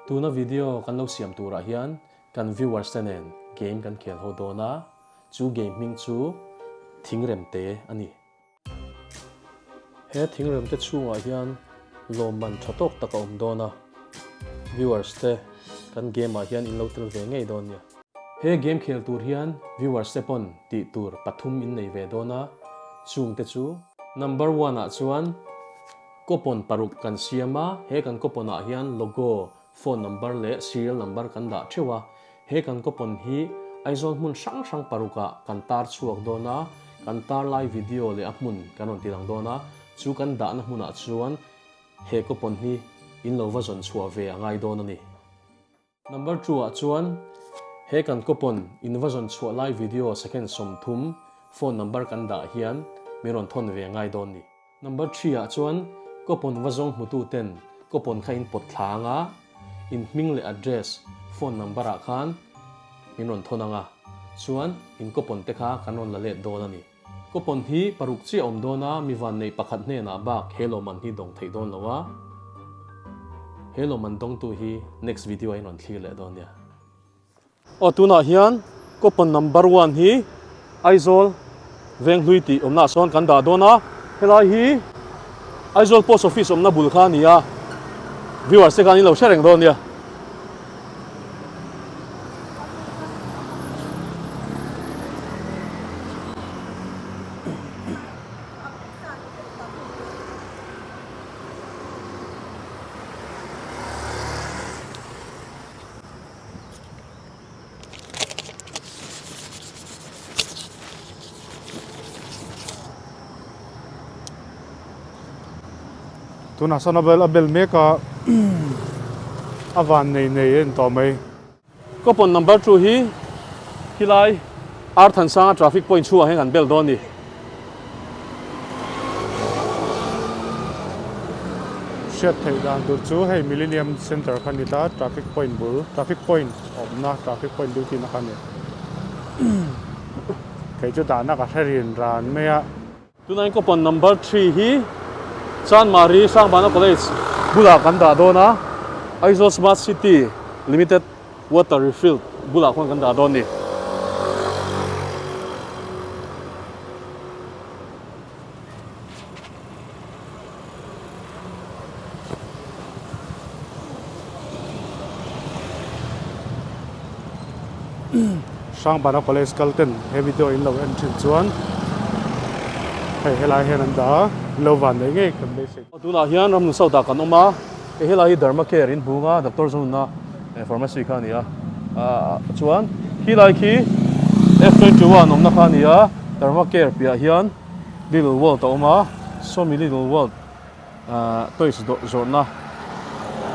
Tuna video kan lo siam turah hian kan viewers te nen game kan khel ho dawn a, chu game hming chu Thingremte a ni. He thingremte chhungah hian lawmman tha tawk tak a awm dawn a, viewers te kan game ah hian in lo tel ve ngei dawn nia. He game khel tur hian viewers te pawn tih tur pathum in nei ve dawn a, chung te chu. Number one ah chuan coupon paruk kan siam a, he kan coupon ah hian logo Phone number leh serial number kan dah theuh a, he kan coupon hi Aizawl hmun hrang hrang parukah kan tar chhuak dawn a, kan tar lai video leh a hmun kan rawn tilang dawn a, chu kan dahna hmunah chuan he coupon hi in lo va zawn chhuah ve a ngai dawn a ni. Number two ah chuan he kan coupon in va zawn chhuah lai video second 30 phone number kan dah hian min rawn thawn ve a ngai dawn ni. Number three ah chuan coupon va zawng hmutu ten coupon kha in pawt thla ang a, in hming leh address, phone number ah khan min rawn thawn ang a, chuan in coupon te kha kan rawn la let dawn a ni. Coupon hi paruk chiah a awm dawn a, mi vanneih pakhat hnenah bak he lawmman hi dawng theih dawn lo a, he lawmman dawngtu hi next video ah in rawn thlir leh dawn nia. Aw tunah hian coupon number one hi Aizawl Venghlui tih awmnaah sawn kan dah dawn a, helai hi Aizawl Post Office awmna bul kha a ni a, viewers te khan in lo hre reng dawn nia. Tunah sawn a bel a bel mek a a van nei nei a in tawh mai. Coupon number two hi khilai Arthansanga traffic point chhungah hian kan bel dawn a ni. Hriat theih dan tur chu hei Millennium Centre kha ni ta traffic point bul traffic point awmna traffic point duty na kha a ni kei chu dahna ka hre rin ran mai a. Tunah hian coupon number three hi Chanmari Sangbana College bulah kan dah dawn a, Aizawl Smart City Limited Water refill bulah khuan kan dah dawn a ni. Hrangbana College kal ten he video in lo en thin chuan hei helai hian an dah a, in lo van daih ngei kan beisei. Tunah hian Ramnun South ah kan awm a, hei helai hi Dharma Care in hmung a, Doctor Zonuna Pharmacy kha a ni a, chuan khilai khi F21 awmna kha a ni a, Dharma Care piah hian Little World a awm a, sawmi Little World toys zawrhna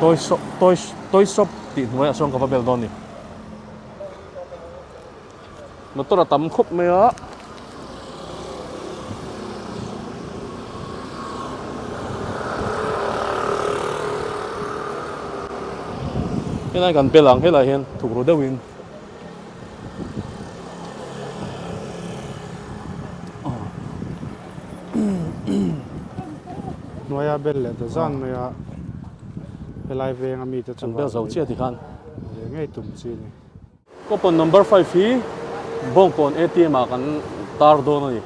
toy shop toy toy shop tih hnuaiah sawn ka va bel dawn a ni. Motor a tam khawp mai a. Helai kan bel ang helai hian thuk ru deuhin Hnuaia bel leh ta zan mai a helai venga mite chu kan bel zo chiah tikhan ve ngei tum chi a ni. Coupon number five hi Bawngkawn ATM ah kan tar dawn a ni.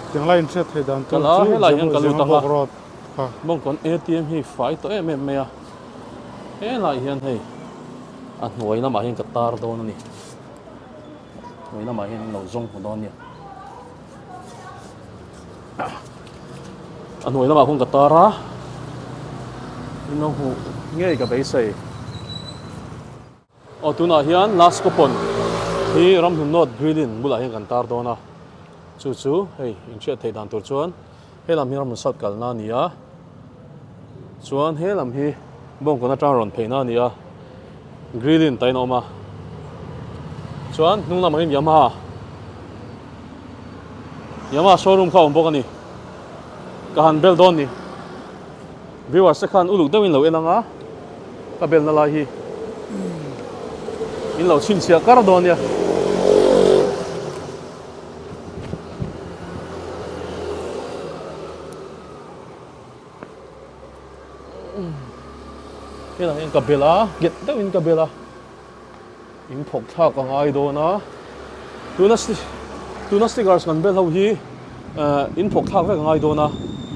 Tiang lai inhriat theih dan tur chu helai hian ka lut ang a. Road kha. Bawngkawn ATM hi fai tawh em em mai a. Helai hian hei a hnuai lamah hian ka tar dawn a ni. Hnuai lamah hian in lo zawng hmu dawn nia. A hnuai lamah khawn ka tar a, in lo hmuh ngei ka beisei. Aw tunah hian last coupon hi Ramhlun North Grilling bulah hian kan tar dawn a, chu chu hei inhriat theih dan tur chuan he lam hi Ramhlun South kalna a ni a, chuan he lam hi Bawngkawn atang rawn pheihna a ni a, Grilling tain a awm a, chuan hnung lamah hian Yamaha. Yamaha showroom kha a awm bawk a ni. Ka han bel dawn ni. Viewers te khan uluk deuhin lo en ang a, ka belna lai hi in lo chhinchhiah kar dawn nia. Hetah hian ka bel a, nghet deuhin ka bel a, in phawk thlak a ngai dawn a. Tuna tuna stickers kan bel ho hi in phawk thlak vek a ngai dawn a,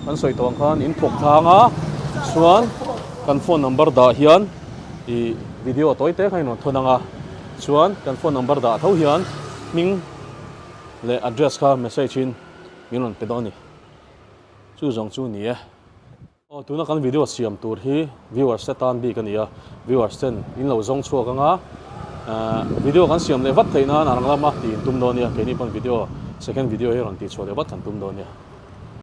kan sawi tawh ang khan in phawk thlang a, chuan kan phone number dah hian ih video tawi te kha in rawn thawn ang a, chuan kan phone number dah tho hian hming leh address kha message in min rawn pe dawn a ni. Chu zawng chu ni e. Aw tuna kan video siam tur hi viewers te tan bik a ni a, viewers ten in lo zawng chhuak anga video kan siam leh vat theih nan a rang lama tih in tum dawn nia, keini pawn video second video hi rawn tih chhuah leh vat kan tum dawn nia.